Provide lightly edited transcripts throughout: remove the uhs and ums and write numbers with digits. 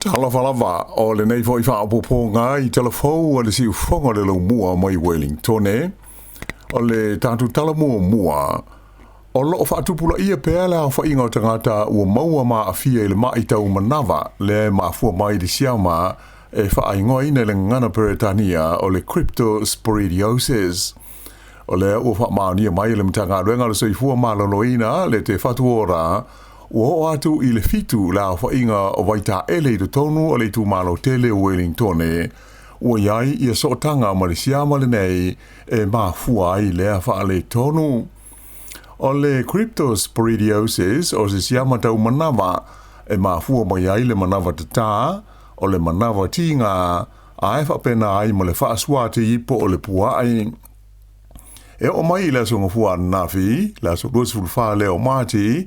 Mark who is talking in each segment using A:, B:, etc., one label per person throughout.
A: Talofa lava, o lenei foi faaopoopoga i tala fou a le siufofoga o le laumua mai Wellingtone. O le tatou tala muamua, o lo o faatupulaia pea le aofaiga o tagata ua maua ma aafia i le ma'i tau manava lea e mafua mai i le siama e faaigoaina i le gagana Peretania o le cryptosporidiosis. O lea ua faamaonia mai e le Matagaluega o le Soifua Maloloina le Te Whatu Ora, ua oo atu i le 7 le aofaiga o vaitaele i totonu o le itumalo tele o Wellingtone, ua i ai ia sootaga ma le siama lenei e mafua ai lea faaletonu. O le cryptosporidiosis o se siama tau manava e mafua mai ai le manava tatā, o le manava tigā, ae faapena ai ma le faasuatī po o le pua'i. E oo mai i le aso Gafua ananafi, le aso 24 lea o Mati,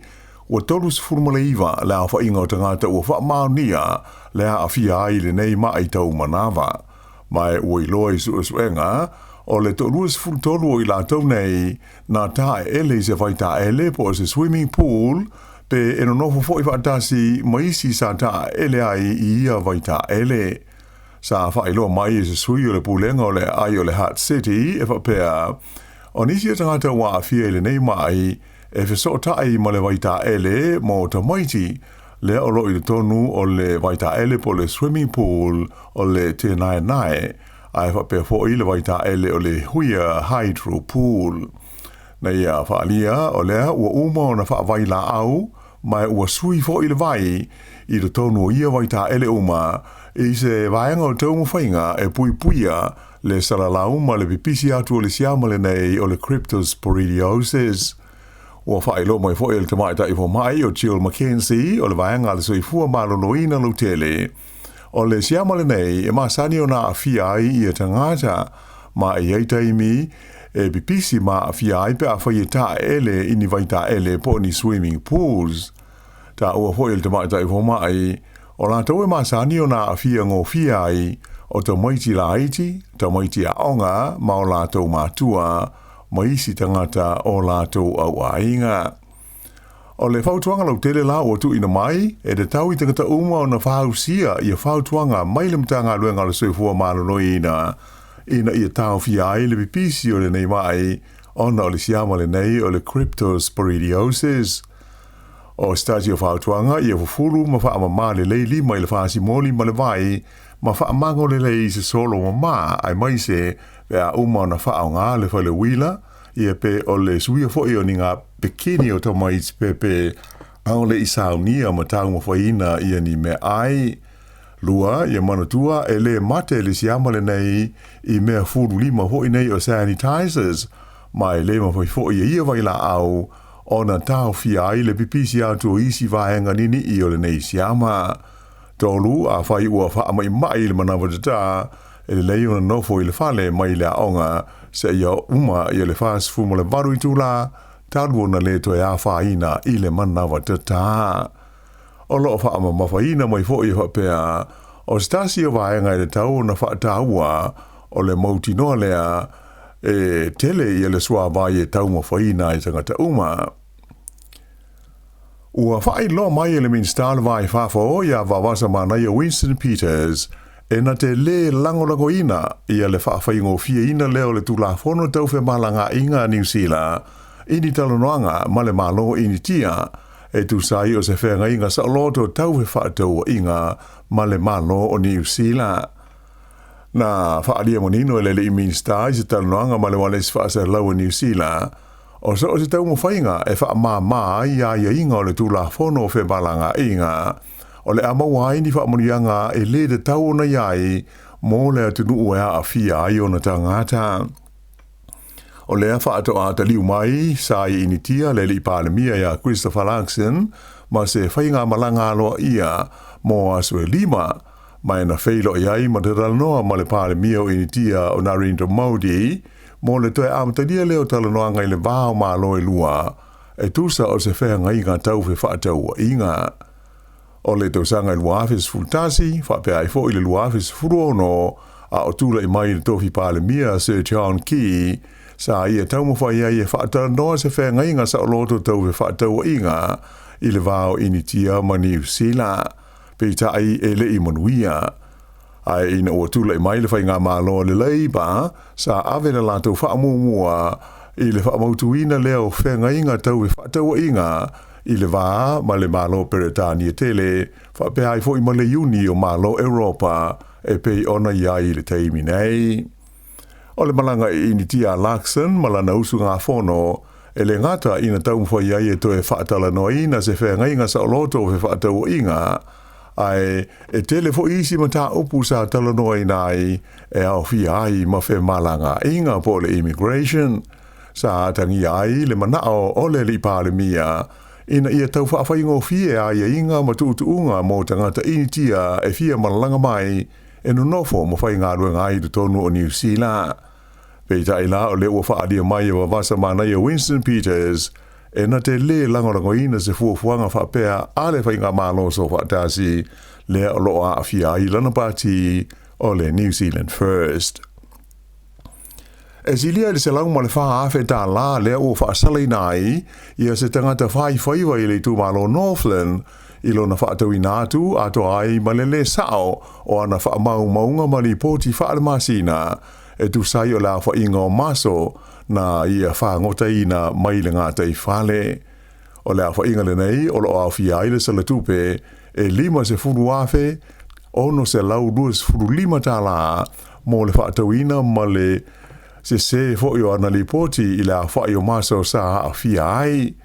A: ua 39 le aofaiga o tagata ua faamaonia le aafia ai i lenei ma'i tau manava. Ma e ua iloa i suesuega, o le toa-23 o i latou nei na taeele i se vaitaele po o se swimming pool pe e nonofo foi faatasi ma isi sa taeele ai i ia vaitaele. Sa faailoa mai e se sui o le pulega o le aai o le Hutt City e faapea, o nisi o tagata ua aafia i lenei ma'i e fesootai ma le vaitaele mo tamaiti lea o lo o i totonu o le vaitaele po o le swimming pool o le Te Naenae, ae faapea foi le vaitaele o le Huia Hydro Pool. Na ia faaalia o lea ua uma ona faavailaau ma ua sui foi le vai i totonu o ia vaitaele uma i se vaega o taumafaiga e puipuia le salalau ma le pipisi atu o le siama lenei o le cryptosporidiosis. Ua faailoa mai foi e le tamaitai fomai o Jill McKenzie o le vaega a le soifua maloloina lautele, o le siama lenei e masani ona aafia ai ia tagata, ma e i ai taimi e pipisi ma aafia ai pe afai e taeele i ni vaitaele po o ni swimming pools. Taua foi e le tamaitai fomai, o latou e masani ona aafia gofie ai o tamaiti laiti, tamaiti aoga ma o latou matua, ma isi tagata o latou auaiga. O le fautuaga lautele la ua tuuina mai, e tatau i tagata uma ona fausia ia fautuaga mai le Matagaluega o le Soifua Maloloina ina ia taofia ai le pipisi o lenei ma'i ona o le siama lenei o le cryptosporidiosis. O se tasi o fautuaga ia fufulu ma faamamā lelei lima i le fasimoli ma le vai ma faamago lelei i se solo mamā aemaise pe a uma ona faaaoga le fale uila, ia pe o le suia foi o ni napekini o tamaiti pepe ʻaʻole i saunia ma taumafaiina ia ni meaai. Lua, ia manatua e lē mate le siama lenei i mea fululima foi nei o sanitizers, ma e lē mafai foi e ia vailaau ona taofia ai le pipisi atu o isi vaega niniʻi o lenei siama. Tolu, afai ua faamaʻimaʻi i le manava tatā, e lelei ona nofo i le fale mai le aoga seia uma ia le 48 itulā talu ona lē toe afaina i le manava tatā. O lo o faamamafaina mai foi e faapea, o se tasi o vaega e tatau ona faataua o le mautinoa lea e tele ia le suavai e taumafaina ai tagata uma. Ua faailoa mai e le Minisita o le Va i Fafo ia Vaavasamanaia Winston Peters e na te lē lagolagoina ia le faafaigofieina lea o le Tulafono Tau Femalagaaiga a Niu Sila i ni talanoaga ma le Malo Initia e tusa ai o se feagaiga saoloto tau fefaatauaiga ma le Malo o Niu Sila. Na faaalia manino e le alii Minisita i se talanoaga ma le Ualesi Faasalalau o Niu Sila, o so o se taumafaiga e faamāmā ai aiaiga o le Tulafono o Femalagaaiga, o le a maua ai ni faamanuiaga e lē tatau ona i ai mo le atunuu e aafia ai ona tagata. O lea faatoa taliu mai sa i Initia le alii Palemia iā Christopher Luxon ma se faigamalaga aloaia mo aso e lima, ma e na feiloai ai ma talanoa ma le Palemia o Initia o Narendra Modi mo le toe amatalia lea o talanoaga i le va o Malo e lua e tusa o se feagaiga tau fefaatauaiga. O le tausaga i 2011, faapea ai foi le 2016, a o tulai mai i le tofi Palemia Sir John Key, sa ia taumafai ai e faatalanoa se feagaiga saoloto tau fefaatauaiga i le va o Initia ma Niu Sila. Peitai e le i manuia. Ae ina ua tulai mai le faigamalo a le Labour, sa ave le latou faamuamua i le faamautuina lea o feagaiga tau fefaatauaiga i le va ma le Malo Peretania tele, faapea ai foi ma le Iuni o Malo Europa e pei ona i ai i le taimi nei. O le malaga i Initia a Luxon ma lana usugafono, e le gata ina taumafai ai e toe faatalanoaina se feagaiga saoloto o fefaatauaiga, ae e tele foi isi mataupu sa talanoaina ai e aofia ai ma femalagaaiga po o le immigration. Sa atagia ai le manao o le Alii Palemia ina ia tau faafaigofie aiaiga ma tuutuuga mo tagata Initia e fia malaga mai e nonofo ma faigaluega ai i totonu o Niu Sila. Peitai la o lea ua faaalia mai e vavasa manaia Winston Peters e na te lē lagolagoina se fuafuaga faapea a le faigamalo soofaatasi lea o lo o aafia ai lana pati o le New Zealand First. E silia i le $104,000 lea ua faasalaina ai ia se tagata faifaiva i le itumalo Northland i lona faatauina atu atoa ai ma le lē sao o ana faamaumauga ma lipoti faalemasina e tusa ai o le aofaiga o maso na ia fagotaina mai le gataifale. O le aofaiga lenei o lo o aofia ai le salatupe e $50,625 mo le faatauina ma le sesē foi o ana lipoti i le aofai o maso sa aafia ai,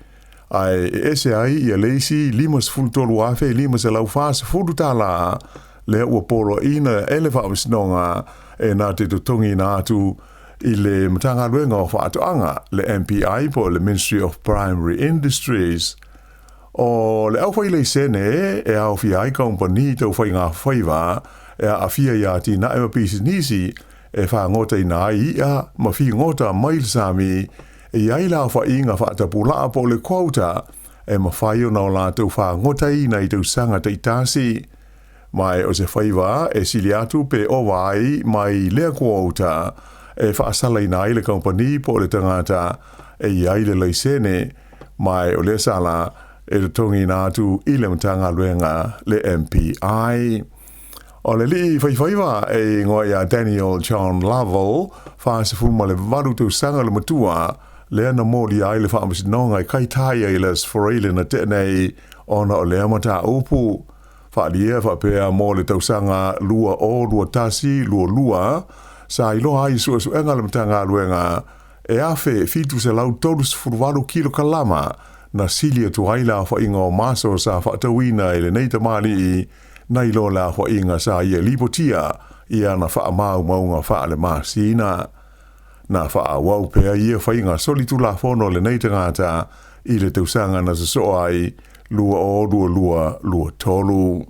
A: ae e ese ai ia le isi $53,540 lea ua poloaiina e le Faamasinoga e na te totogiina atu i le Matagaluega o Faatoaga, le MPI po o le Ministry of Primary Industries. O le aufailaisene e aofia ai kamupani tau faigafaiva e aafia i atinae ma pisinisi e fagotaina ai i'a ma figota mai le sami, e i ai le aofaiga faatapulaa po o le quota e mafai ona o latou fagotaina i tausaga taitasi. Ma o se faiva e sili atu pe ova ai mai lea quota e faasalaina ai le kamupani po o le tagata e i ai le laisene, ma o lea sala e totogiina atu i le Matagaluega le MPI. O le alii faifaiva e igoa ia Daniel John Lovell, 48 tausaga le matua, lea na molia ai le faamasinoga i Kaitaia i le Aso Faraile na tea nei ona o lea mataupu. Faaalia faapea mo le tausaga 2021/22, sa iloa ai i suesuega a le Matagaluega e 1,738 kilokalama na sili atu ai le aofaiga o maso sa faatauina e lenei tamalii nai lo le aofaiga sa ia lipotia i ana faamaumauga faalemasina. Na faaauau pea ia faiga solitulafono a lenei tagata i le tausaga na sosoo ai 2022/23.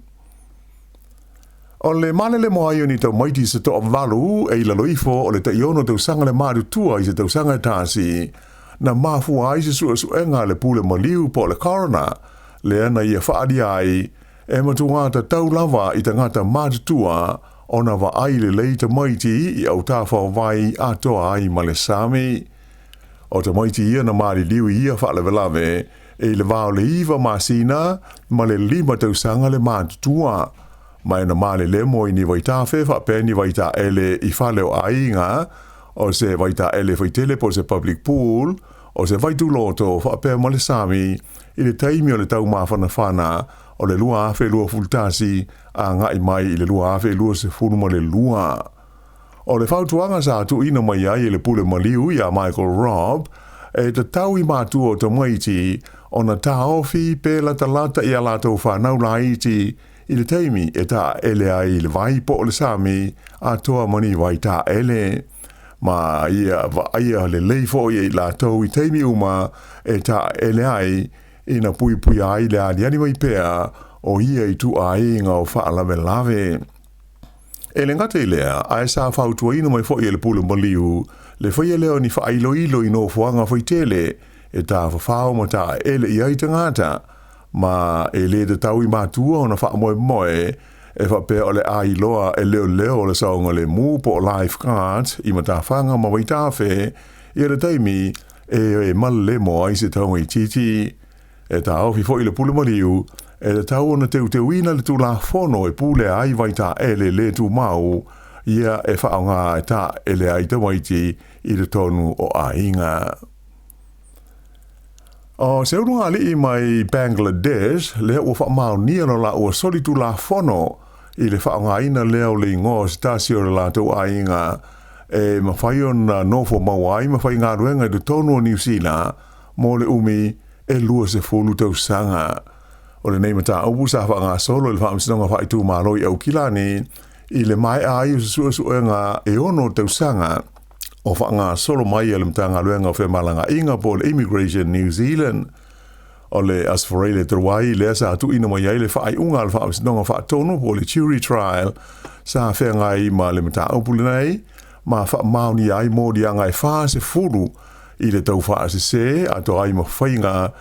A: O le malelemo ai o ni tamaiti se toavalu e i lalo ifo o le 60 tausaga le matutua i se tausaga e tasi, na mafua ai se suesuega a le pule maliu po o le coroner, lea na ia faaalia ai e matuā tatau lava i tagata matutua ona vaai lelei tamaiti i autafa o vai atoa ai ma le sami. O tamaiti ia na maliliu i ia faalavelave e i le va o le 9 masina ma le 5 tausaga le matutua, ma e na malelemo i ni vaitafe faapea ni vaitaele i fale o aiga, o se vaitaele faitele po o se public pool, o se vaituloto faapea ma le sami i le taimi o le taumafanafana o le 2021 agai mai i le 2022. O le fautuaga sa tuuina mai ai e le pule maliu iā Michael Robb, e tatau i matua o tamaiti ona taofi pe latalata i a latou fanau laiti i le taimi e taele ai i le vai po o le sami atoa ma ni vai taele. Ma ia vaaia lelei foi e i latou i taimi uma e taele ai ina puipuia ai le aliali mai pea o ia ituaiga o faalavelave. E le gata i lea, ae sa fautuaina mai foi e le pule maliu le faia lea o ni faailoilo i nofoaga faitele e tafafao ma taele i ai tagata, ma e lē tatau i matua ona faamoemoe e faapea o le a iloa e leoleo o le saogalemu po o lifeguards i matafaga ma vaitafe ia le taimi e malelemo ai se tamaitiiti. E taofi foi le pule maliu e tatau ona teuteuina le Tulafono e pulea ai vaitaele le tumau ia e faaaoga e taele ai tamaiti i totonu o aiga. O se ulugalii mai Bangladesh lea ua faamaonia lo laua solitulafono i le faaaogaina lea o le igoa o se tasi o le latou aiga e mafai ona nofo maua ai ma faigaluega i totonu o Niu Sila mo le umi e 20 tausaga. O lenei mataupu sa faagasolo i le Faamasinoga Faaitumalo i Aukilani i le maea ai o se suesuega e 6 tausaga o faagasolo mai a le Matagaluega o Femalagaaiga po o le Immigration New Zealand. O le Aso Faraile talu ai lea sa tuuina mai ai le faaiuga a le Faamasinoga Faatonu po o le Jury Trial sa feagai ma le mataupu lenei ma faamaonia ai moliaga e 40 i le tau faasese atoa ai ma faiga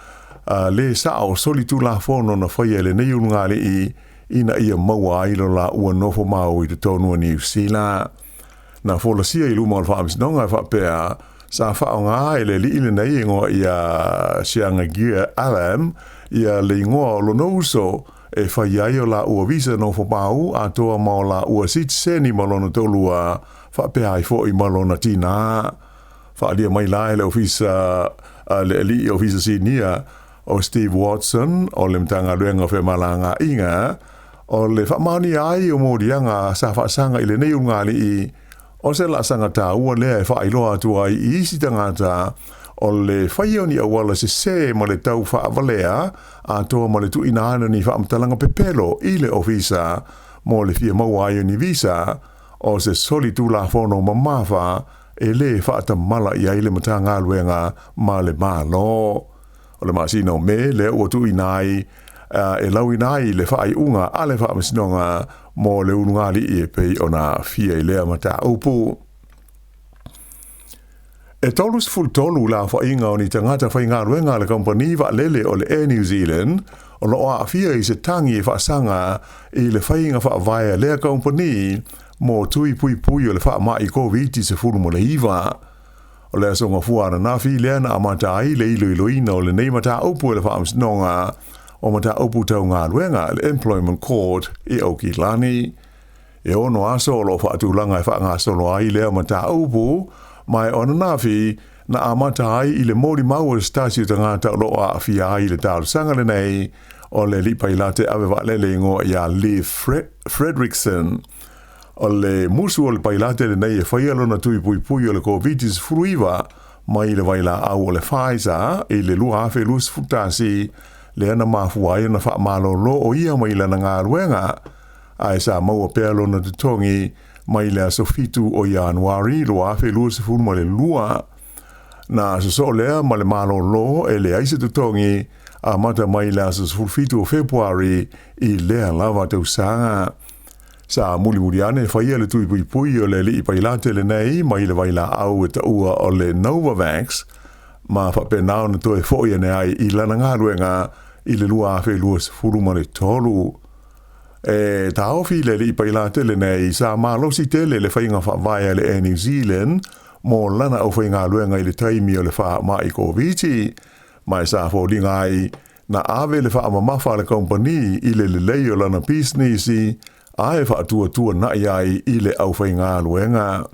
A: le sao solitulafono na faia e lenei ulugalii ina ia maua ai lo laua nofo mau i totonu o Niu Sila. Na folasia i luma o le Faamasinoga e faapea sa faaaoga e le alii lenei e igoa ia Jahangir Alam ia le igoa o lona uso e fai ai o laua visa nofo mau atoa ma o laua sitiseni ma lona toalua faapea ai foi ma lona tinā. Faaalia mai la e le Ofisa le alii Ofisa Sinia o Steve Watson o le Matagaluega o Femalagaaiga o le faamaonia ai o moliaga sa faasaga i lenei ulugalii o se laasaga taua lea e faailoa atu ai i isi tagata o le faia o ni auala sesē ma le tau faavalea atoa ma le tuuina ane o ni faamatalaga pepelo i le ofisa mo le fia maua ai o ni visa o se solitulafono mamafa e lē faatamala i ai le Matagaluega ma le Malo. O le masina o Me lea ua tuuina ai e lauina ai le faaiuga a le Faamasinoga mo le ulugalii e pei ona aafia i lea mataupu. E 33 le aofaiga o ni tagata faigaluega a le kamupani vaalele o le Air New Zealand o lo o aafia i se tagi e faasaga i le faiga faavae a lea kamupani mo tui puipui o le faamai Koviti-19. O le aso Gafua ananafi lea na amata ai le iloiloina o lenei mataupu e le Faamasinoga o Mataupu Tau Galuega, le Employment Court i Aukilani. E 6 aso o lo o faatulaga e faagasolo ai lea mataupu, ma e o ananafi na amata ai i le molimau a se tasi o tagata o lo o aafia ai i le talosaga lenei o le alii pailate ave vaalele igoa ia Liv Fredrickson. O le musu o le pailate lenei e faia lona tui puipui o le Koviti-19 mai le vailaau o le Pfizer i le 2021, lea na mafua ai ona faamalolo o ia mai lana galuega, ae sa maua pea lona totogi mai le aso 7 o Ianuari 2022. Na sosoo lea ma le malolo e leai se totogi amata mai le aso 17 o Fepuari i lea lava tausaga. Sa mulimuli ane faia le tui puipui o le alii pailate lenei mai le vailaau e taua o le Novavax ma faapena ona toe foi ane ai i lana galuega i le 2023. E taofi le alii pailate lenei sa malosi tele le faiga faavae a le Air New Zealand mo lana aufaigaluega i le taimi o le faamai Koviti, ma e sa foliga ai na ave le faamamafa a le kamupani i le lelei o lana pisinisi ae faatuatuana'i ai i le aufaigaluega. O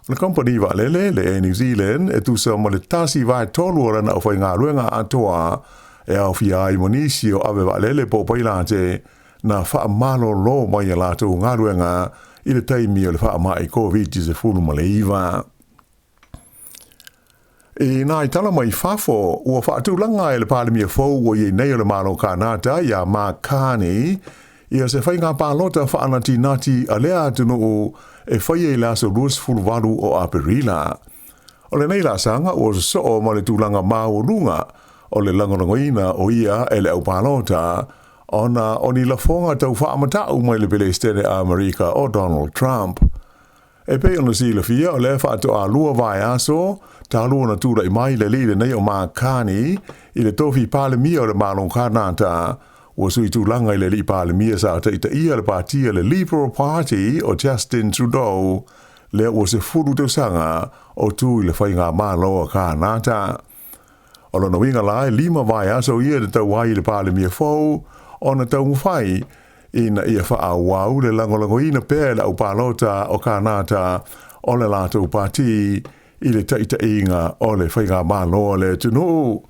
A: le kamupani vaalele, le Air New Zealand, e tusa ma le 1/3 o lana aufaigaluega atoa e aofia ai ma nisi o ave vaalele po o pailate na faamalolo mai a latou galuega i le taimi o le faamai Koviti-19. I nā tala mai fafo, ua faatulaga e le Palemia fou ua i ai nei o le Malo Kanata iā Mark Carney ia se faiga palota faanatinati a lea atunuu e faia i le aso 28 o Aperila. O lenei laasaga ua sosoo ma le tulaga maualuga o le lagolagoina o ia e le au palota ona o ni lafoga tau faamata'u mai le Pelesitene a Amerika o Donald Trump. E pei ona silafia, o lea faatoa 2 vaiaso talu ona tulai mai le alii lenei o Mark Carney i le tofi Palemia o le Malo Kanata, ua sui tulaga i le alii Palemia sa taitaia le patia le Liberal Party o Justin Trudeau, lea ua 10 tausaga o tu i le faigamalo a Kanata. O lona uiga la e 5 vaiaso ia e tatau ai i le Palemia fou ona taumafai ina ia faaauau le lagolagoina pea e le au palota o Kānata o le latou pati i le taitaiga o le faigamalo a le atunuu.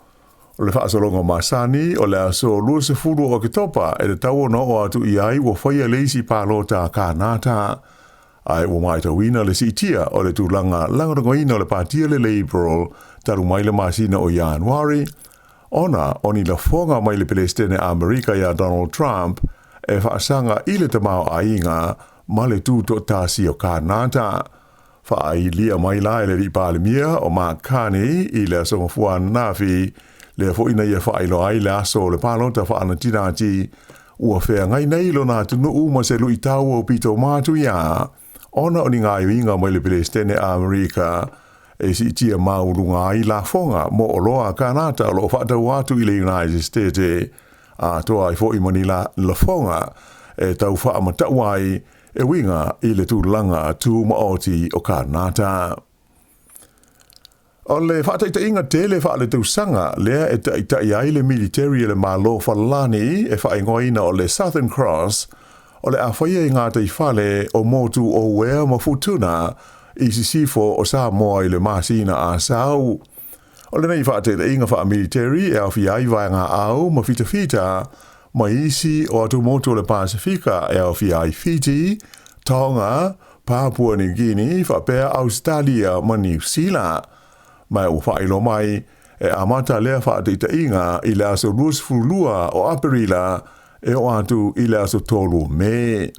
A: O le faasologa masani, o le aso 20 o Oketopa e tatau ona oo atu i ai ua faia le isi palota a Kānata, ae ua matauina le siitia o le tulaga lagolagoina o le pati a le Liberal talu mai le masina o Ianuari, ona o ni lafoga mai le Peresetene a Amerika iā Donald Trump e faasaga i le tamaoaiga ma le tutoatasi o Kānata. Faailia mai la e le Alii Palemia o Mark Carney i le Aso Gafua ananafi, lea foi na ia faailoa ai le aso o le palota faanatinati ua feagai nei lona atunuu ma se luitau aupito matuia ona o ni gaoioiga mai le Peresetene a Amerika e siitia maualuga ai lafoga mo oloa a Kanata o lo o faataua atu i le United States, atoa ai foi ma ni lafoga e tau faamatau ai e uiga i le tulaga tumaoti o Kanata. O le faataitaiga tele faaletausaga lea e taitai ai le militeri e le Malo Falani e faaigoaina o le Southern Cross, o le a faia i gataifale o motu o Uea ma Futuna i sisifo o Samoa i le masina Asau. O lenei faataitaiga faamiliteri e aofia ai vaegaau ma fitafita ma isi o atumotu o le Pasefika e aofia ai Fiti, Tonga, Papua New Guinea faapea Ausetalia ma Niu Sila. Ma ua faailoa mai, e amata lea faataitaiga i le aso 22 o Aperila e oo atu i le aso 3 o Me.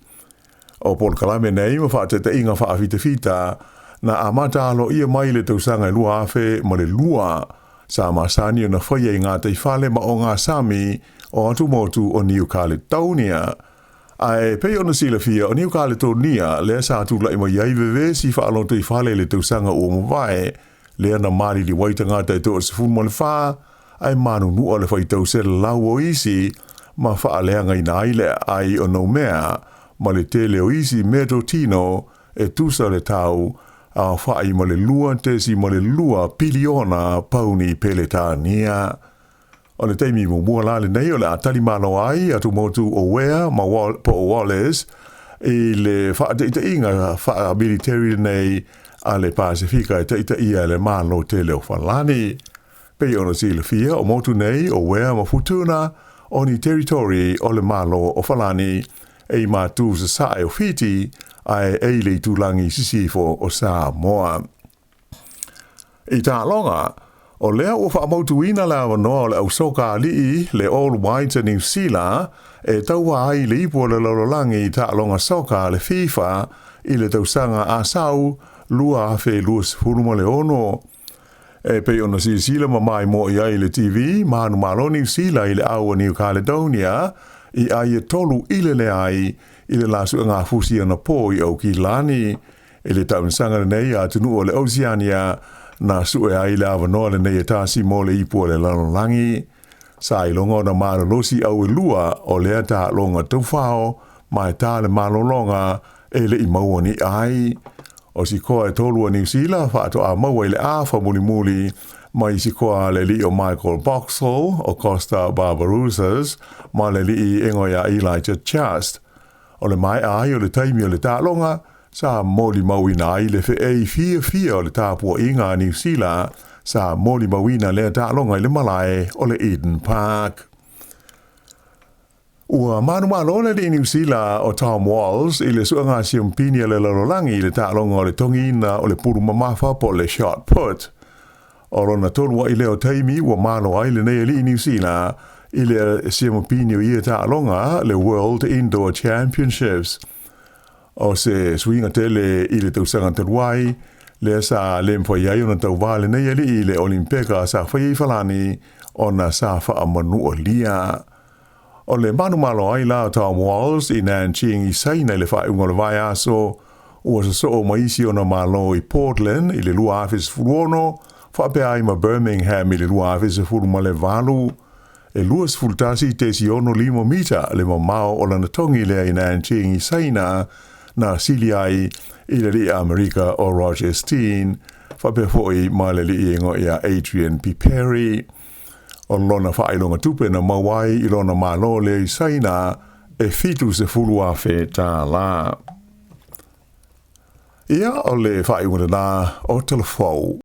A: O polokalame nei ma faataitaiga faafitafita na amata aloaia mai i le tausaga e 2002, sa masani ona faia i gataifale ma ogasami o atumotu o Niu Kaletonia. Ae pei ona silafia, o Niu Kaletonia lea sa tulai mai ai vevesi faalotoifale i le tausaga ua mavae, lea na maliliu ai tagata e 14, ae manunua le faitau selau o isi ma faaleagaina ai le aai o Noumea ma le tele o isi meatotino e tusa le tau aofai ma le 2.2 piliona pauni Peretania. O le taimi muamua la lenei o le a talimalo ai atumotu o Wea ma po o Wallis i le faataitaiga faamiliteri lenei a le Pasefika e taitaia e le Malo tele o Falani. Pei ona silafia, o motu nei o Wea ma Futuna o ni territory o le Malo o Falani e i matu sasae o Fiti ae e i le itulagi sisifo o Samoa. I taaloga, o lea ua faamautuina le avanoa o le au soka alii le All Whites a Niu Sila e taua ai i le ipu o le lalolagi i taaloga soka a le FIFA i le tausaga asau 2026. E pei ona silasila ma maimoa i ai i le TV, manumalo Niu Sila i le au a New Caledonia i ai e tolu i le leai i le la suegafusi anapo i Aukilani. I le tausaga lenei a atunuu o le Oceania na sue ai le avanoa lenei e tasi mo le ipu o le lalolagi. Sa iloga ona malolosi au e lua o lea taaloga taufao ma e tā le malologa e le i maua ni ai. O sikoa e tolu a Niu Sila faatoa maua i le afa mulimuli mai sikoa a le alii o Michael Boxall, o Kosta Barbarouses ma le alii e igoa ia Elijah Just. O le maea ai o le taimi o le taaloga, sa molimauina ai le feei fiafia o le tapuaiga a Niu Sila sa molimauina lea taaloga i le malae o le Eden Park. Ua manumalo le alii Niu Sila o Tom Walls i le suega siampini a le lalolagi i le taaloga o le togiina o le pulu mamafa po o le shot put. O lona tolu a'i lea o taimi ua malo ai lenei alii Niu Sila i le siamapini o ia taaloga, le World Indoor Championships. O se suiga tele i le tausaga talu ai, lea sa le mafai ai ona tauva lenei alii i le Olimpeka sa faia i Falani ona sa faamanualia. O le manumalo ai la o Tom Walls i Nanjing i Saina i le faaiuga o le vaiaso, ua sosoo ma isi ona malo i Portland i le 2016, faapea ai ma Birmingham i le 2018. E 21.65 mita le mamao o lana togi lea i Nanjing i Saina, na sili ai i le alii Amerika o Roger Steen, faapea foi ma le alii e igoa ia Adrian Piperi. O lona faailoga tupe na maua ai i lona Malo lea i Saina e $70,000. Ia, o le faaiuga lena o Tala Fou.